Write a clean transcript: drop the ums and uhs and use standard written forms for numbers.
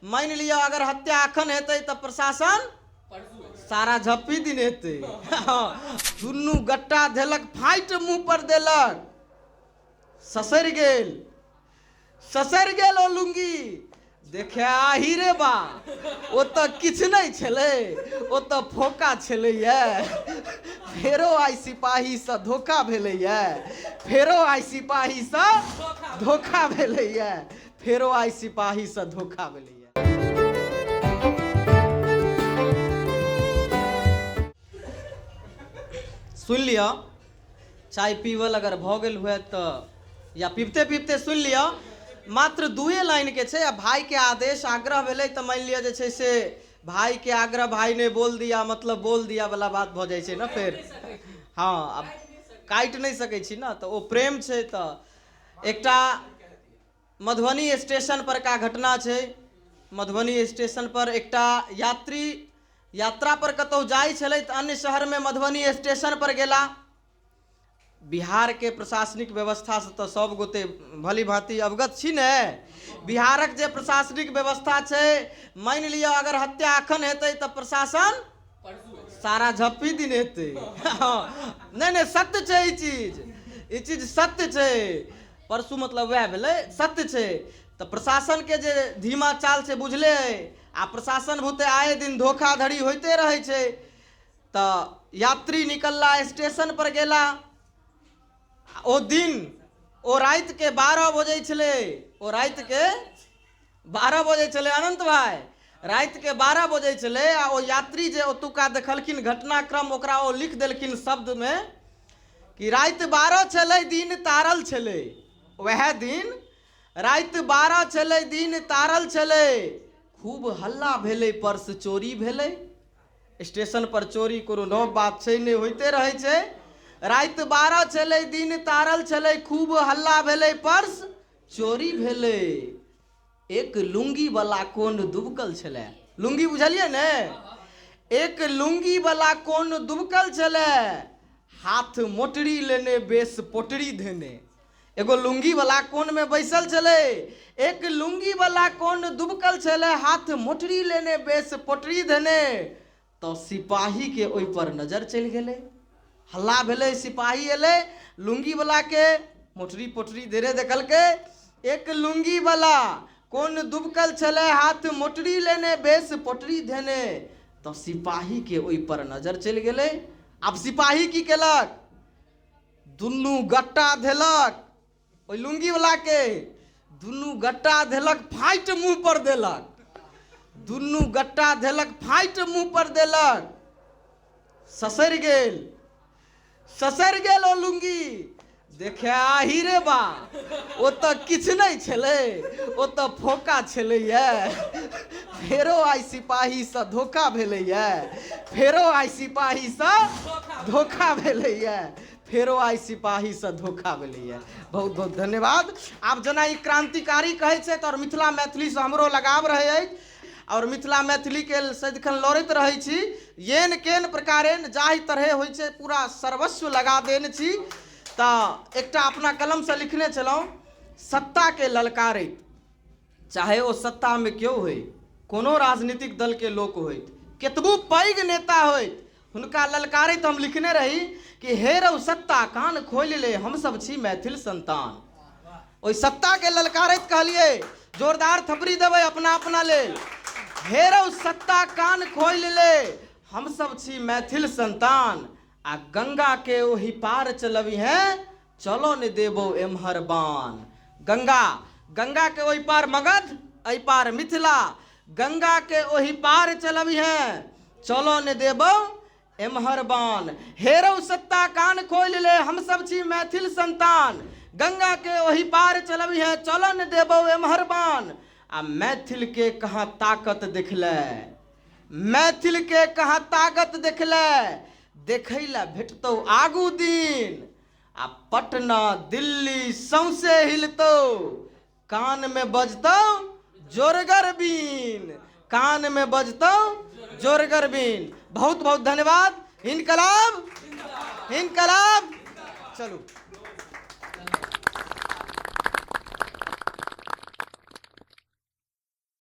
मानि लिअ अगर हत्या अखन हेतै तऽ प्रशासन सारा झप्पी दिन हेतै। हँ, दुनू गट्टा धेलक, फाटि मुँह पर देलक, ससरि गेल, ससरि गेल ओ लुंगी। देखे आही रे बा, ओतऽ किछु नहि छलै, ओतऽ फोका छलैए। फेरो आइ सिपाहीसँ धोखा भेलैए, फेरो आइ सिपाहीसँ धोखा भेलैए, फेरो आइ सिपाहीसँ धोखा भेलैए। सुनि लिअ, चाय पीबल अगर भऽ गेल हुए तऽ या पीबते पीबते सुनि लिअ। मात्र दुए लाइनके छै आ भाइके आदेश आग्रह भेलै तऽ मानि लिअ जे छै से भाइके आग्रह, भाइ ने बोल दिया मतलब बोल दिया वाला बात भऽ जाइ छै ने फेर। हँ, आब काटि नहि सकै छी ने, तऽ ओ प्रेम छै। तऽ एकटा मधुबनी स्टेशन परका घटना छै। मधुबनी स्टेशन पर एकटा यात्री यात्रा पर कतहु जाइ छलै तऽ अन्य शहरमे मधुबनी स्टेशन पर गेला। बिहारके प्रशासनिक व्यवस्थासँ तऽ सब गोटे भली भाँति अवगत छी ने। बिहारक जे प्रशासनिक व्यवस्था छै, मानि लिअ अगर हत्या अखन हेतै तऽ प्रशासन सारा झप्पी दिन हेतै। हँ, नहि नहि, सत्य छै ई चीज, ई चीज सत्य छै। परसू मतलब वएह भेलै, सत्य छै। तऽ प्रशासनके जे धीमा चाल छै बुझले अइ, आ प्रशासन बुते आए दिन धोखाधड़ी होइते रहै छै। तऽ यात्री निकलला, स्टेशन पर गेला। ओ दिन ओ रातिके 12 बजै छलै, ओ रातिके 12 बजै छलै अनन्त भाइ, रातिके 12 बजै छलै। आ ओ यात्री जे ओतुका देखलखिन घटनाक्रम, ओकरा ओ लिख देलखिन शब्दमे कि राति 12 छलै, दिन तारल छलै। वएह दिन राति 12 छलै, दिन तारल छलै, खूब हल्ला भेलै, पर्स चोरी भेलै। स्टेशन पर चोरी कोनो नव बात छै नहि, होइते रहै छै। राति 12 छलै, दिन तारल छलै, खूब हल्ला भेलै, पर्स चोरी भेलै। एक लुंगी वाला कोन दुबकल छलै, लुंगी बुझलियै ने? एक लुंगी वाला कोन दुबकल छलै, हाथ मोटरी लेने बेस पोटरी धेने। एगो लुंगी वाला कोन में बैसल छलै, एक लुंगी वाला कोन दुबकल छलै, हाथ मोटरी लेने बेस पोटरी धेने। तऽ सिपाही के ओहि पर नजर चलि गेलै, हल्ला भेलै, सिपाही एलै, लुंगी वाला के मोटरी पोटरी धेने देखलकै। एक लुंगी वाला कोन दुबकल छलै, हाथ मोटरी लेने बेस पोटरी धेने। तऽ सिपाही के ओहि पर नजर चलि गेलै। आब सिपाही की केलक? दुनू गट्टा धेलक ओहि लुंगी वाला के, दुनू गट्टा धेलक, फाटि मुँह पर देलक, दुनू गट्टा धेलक, फाटि मुँह पर देलक, ससरि गेल, ससरि गेल ओ लुंगी। देखे आही रे बा, ओतऽ किछु नहि छलै, ओतऽ फोका छलैए। फेरो आइ सिपाहीसँ धोखा भेलैए, फेरो आइ सिपाहीसँ धोखा भेलैए, फेरो आइ सिपाहीसँ धोखा भेलैए। बहुत बहुत धन्यवाद। आब जेना ई क्रांतिकारी कहै छथि, आओर मिथिला मैथिलीसँ हमरो लगाव रहै अछि, आओर मिथिला मैथिलीके सदिखन लड़ैत रहै छी, येन केन प्रकारेण जाहि तरहे होइ छै पूरा सर्वस्व लगा देने छी। तऽ एकटा अपना कलमसँ लिखने छलहुँ, सत्ताके ललकारैत, चाहे ओ सत्तामे केओ होइ, कोनो राजनीतिक दलके लोक होइत, केतबो पैघ नेता होइत, हुनका ललकारैत हम लिखने रही कि हे रौ सत्ता कान खोलि ले, हमसभ छी मैथिल संतान। ओहि सत्ताके ललकारैत कहलियै, जोरदार थपड़ी देबै अपना अपना लेल। हे रौ सत्ता कान खोलि ले, हमसभ छी मैथिल संतान, आ गंगा के ओहि पार चलबी हैं, चलो ने देबो एम्हर बान। गंगा, गंगा के ओहि पार मगध, एहि पार मिथिला। गंगा के ओहि पार चलबी हैं, चलो ने देबो एम्हर बान। हेरौ सत्ता कान खोलि ले, हम सब छी मैथिल संतान, गंगा के ओहि पार चलबी हैं, चलो ने देबो एम्हर बान। आ मैथिल के कहाँ ताकत देखले, मैथिल के कहाँ ताकत देखले, देखै लए भेटतौ आगू दिन। आ पटना दिल्ली सौंसे हिलतौ, कान में बजतौ जोरगर बीन, कान में बजतौ जोरगर बीन। बहुत बहुत धन्यवाद। इनकलाब, इनकलाब। चलू।